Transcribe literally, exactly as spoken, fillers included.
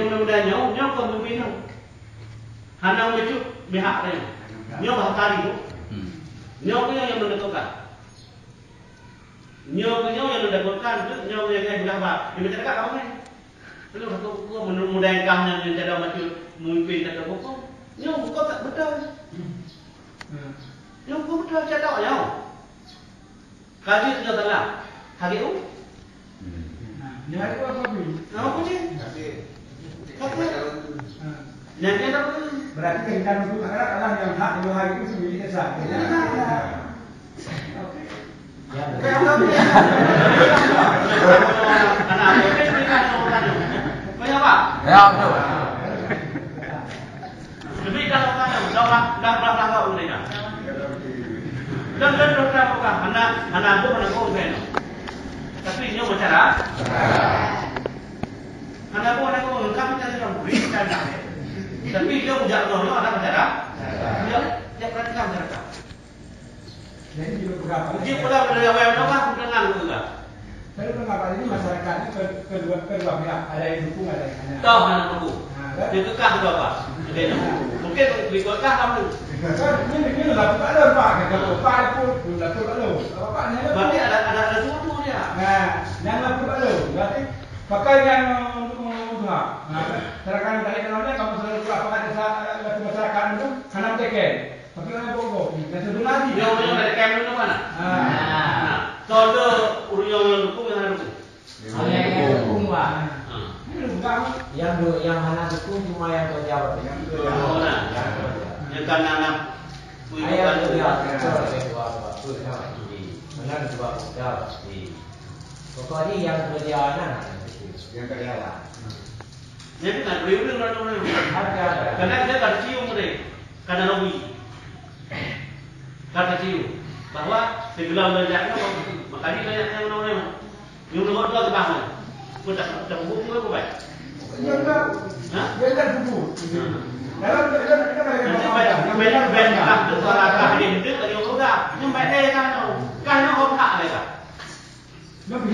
Nyang mudah-mudahan nyoe, nyoe kon pemimpin nyoe. Hana bacut pihak nyoe. Nyoe bah kali tu. Hmm. Nyoe kon nyang menentukan. Nyoe kon nyang menentukan, nyoe nyang nyang bah. Di masyarakat ramai. Kalau satu hukum menurut mudah kah nyang nyang cara bacut memimpin kata hukum. Nyoe hukum tak betul. Hmm. Nyoe hukum betul cara nyoe. Ka jeuet nyoe salah. Ka jeuet, uh. Hmm. Nah, nyoe hari apa, Bui? Nama kunci? Kasih. Kasih. Nah. Nyang dia tak boleh. Berarti kehendak untuk akhirat Allah yang hak dua hari itu sendiri dah sah. Ya. Oke. Ya. Kayak apa dia? Anak apa? Kayak apa? Ya, betul. Demi kalau tanyoe, dah, dah, dah, dah, dah, dah, dah. Dan, dan, dah, dah, dah, hana, hana boh, hana boh, kan? Tapi nyoe masyarakat. Hana boh, hana boh, kan kita sudah beri, kan? Tapi nyoe ujak nyoe, nyoe ada masyarakat. Ya, ya, perhatikan masyarakat. Jadi, dia berpegang pada Dia pegang pada awal, awal, awal, pegangan tu lah. Tapi mengapa ini masyarakat ni ke-, kedua, kedua pihak, ada yang dukung, ada yang hana. Tahu hana dukung. Ha, kan? Dia kekang tu apa? Dia ni. Mungkin berikut kah kamu? Kan, ini, ini lah, tak ada, Pak. Kata, Pak, aku, tak ada, Pak. Apa ni? Berarti ada, ada, ada dua tu dia. Nah, yang lah, Pak, berarti pakai yang, uh, uh, usaha. Nah, kan? Sedangkan tadi kalau ni, kamu selalu apa kata sa-, masyarakat tu, hana tekan. Tapi orang bohong, kita sebut lagi. Dia orang dari K M itu mana? Ah. Nah, soal tu ureueng yang dukung, yang hana dukung. Hanya yang dukung, Pak. Ah. Ini dukung kamu. Yang du-, yang hana dukung cuma yang kerja, Pak. Yang kerja. Oh, nah. Yang kerja. Yang kan anak Ayah kerja, betul, yang dua, dua, betul, kan? Benar, dua, betul. Pokoknya yang kerja, nah, yang kerja lah. Jadi, nak beri ureueng lalu ni. Ada, ada. Karena dia kan cium ni. Karena lobby. Kata cium. Bahwa segala banyaknya, makanya banyaknya orang-orang. Yang nomor dua tu tahu. Pun tak, tak buku ke bukan? Dia kan, Ha? Dia kan buku. Ha. Dalam, dalam, dalam, Nanti dalam, banyak, dalam, banyak, dalam, banyak dalam, tu salah kah dia, dia tak ada orang. Yang baik dia kan, kan orang hak dia kan. Lebih